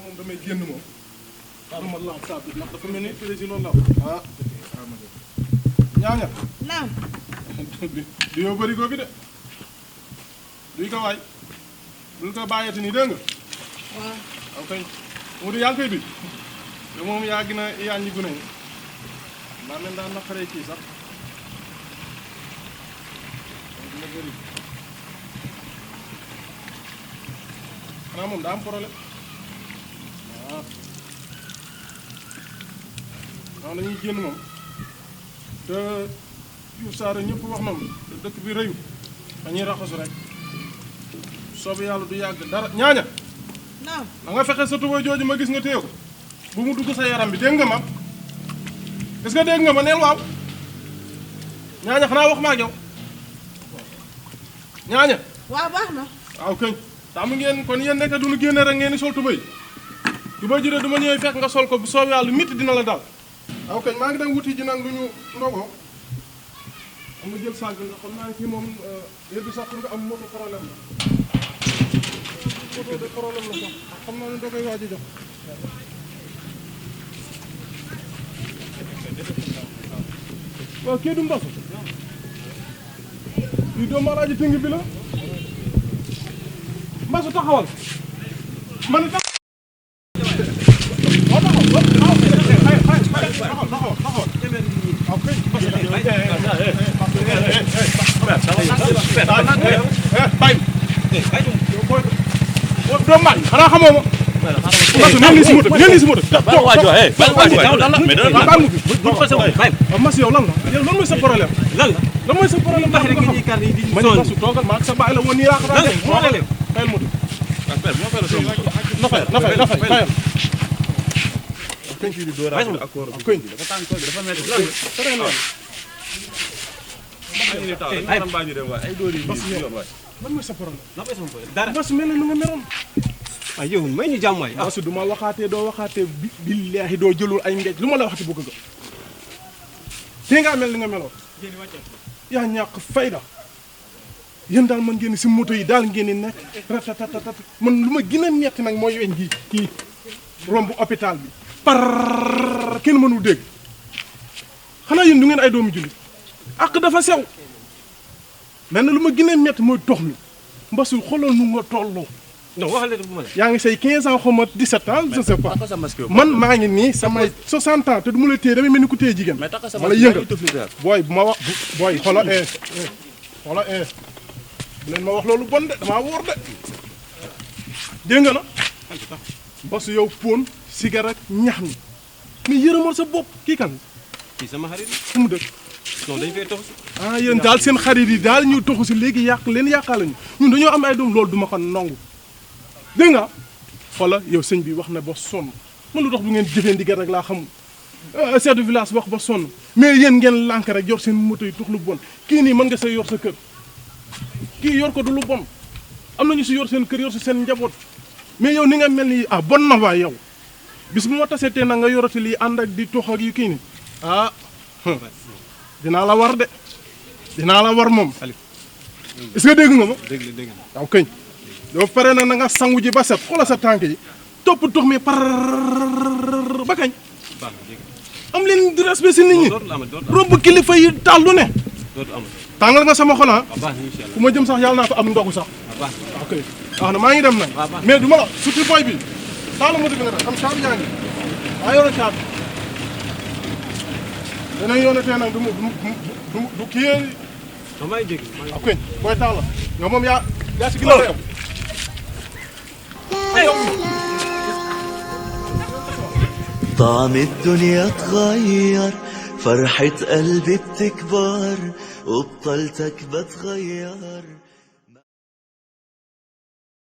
moom damay génn moom. waaw ma laaj saa bi ndax dafa mel ni président la ah. ñaaña. naam. du yow bëri ko bi de. duy ko waay. bul ko bàyyeeti nii dégg nga. waaw. waaw kay. mu di yaa ngi koy duy. te moom yaa gën a yaa ñi gune yi. daa mel daa naqaree kii sax. dina bëri. xanaa moom daa am problème. waaw. waaw la ñuy génn moom. te Diouf Sarr ñëpp wax na te dëkk bi rëyu dañuy raxasu rek soobu yàlla du yàgg dara ñaaña naam. da nga fexe sa tuba jooju ma gis nga téye ko bu mu dugg sa yaram bi dégg nga ma est-ce que dégg nga ma neel waaw ñaaña xanaa wax ma ak yow ñaaña waaw baax na. waaw këñ taamu ngeen kon yéen nekk duñu génne rek ngeen di sol tuba ji de du ma ñëwee fekk nga sol ko bu soobu yàlla mitti dina la daal waaw këñ maa ngi dem wuti ji nag lu ñu ndogoo am nga jël saag bi ndax xam naa ne kii moom yéen bi sax pour nga am moto problème la moto de problème la sax xam naa ne da koy waaj a jox waaw kii du mbasu kii doomu alaaji tëng bi la mbasu taxawal man tax waaw doomu maa xanaa xamoo ma. neen lii si moto neen lii si moto. mas yow lan la yow lan mooy sa problème. lan mooy sa problème. baax rek ñuy kàr yi di ma ñu toogal ma ak sa baay la woon nii laa xam ne moo leen fayal moto. na fay fayal. këñ di door këñ dafa tàng ko dafa metti lan ay door yi lan mooy sa problème dara bas mel na nu nga meroon waaye yow may ñu jàmm waay bas du ma waxaatee doo waxaatee billaahi doo jëlul ay ngeej lu ma la waxati bëgg nga tee ngaa mel ni nga meloon yaa ñàkk fayda yéen daal man ngeen si moto yi daal ngeen di nekk ratatatat man lu ma gën a metti nag mooy weñ gi kii romb hôpital bi par kenn mënul dégg xanaa yéen du ngeen ay doomu jullit ak dafa sew mais na lu ma gën a métti mooy tox mi mbasul xoolal nu nga tolloo. non waxal leen bu ma la. yaa ngi say 15 ans xaw ma 17 ans je sais pas man maa ngi nii samay 60 ans te du ma la téye damay mel ni ku téye jigéen. ma la yëngal booy bu ma wax booy xoola xoola bu leen ma wax loolu bon de damaa wóor de dégg nga na mbasu yow póon cigarette ñax mi mais yërëmal sa bopp kii kan. kii sama xarit fu mu dëkk. non dañu fay toxu si. ah yéen daal seen xarit yi daal ñu toxu si léegi yàq leen yàqaale ñu ñun dañoo am ay doom loolu duma ko nangu dégg nga xoola yow sëñ bi wax na ba sonn man lu tax bu ngeen jëfee ndigal rek laa xamul chef de village wax ba sonn mais yéen ngeen lànk rek yor seen moto yi tux lu bon kii nii mën nga say yor sa kër kii yor ko du lu bon am na ñu si yor seen kër yor si seen njaboot mais yow ni nga mel ni ah bon na waay yow bis bu ma tasee tee nag nga yorati lii ànd ak di tox ak yu kii ni ah dinaa la war de dinaa la war moom est-ce que dégg nga ma dégg waaw këñ yow pare na nga sangu ji ba set xoola sa tànk yi topp tux mi par ba kañ am leen di respect si nit ñi romb kilifa yi taal lu ne tàngal nga sama xol fu ma jëm sax yàlla naa ko am ndoxu sax ok wax na maa ngi dem nag mais du ma la surtout boy bi taala moto bi nga def am caabi yaa ngi waa yore caabi danañ yoonatee nag du kii damay dégg ok booy taala nga moom yaa si ginnaaw yow طعم الدنيا اتغير فرحة قلبي بتكبر وبطلتك بتغير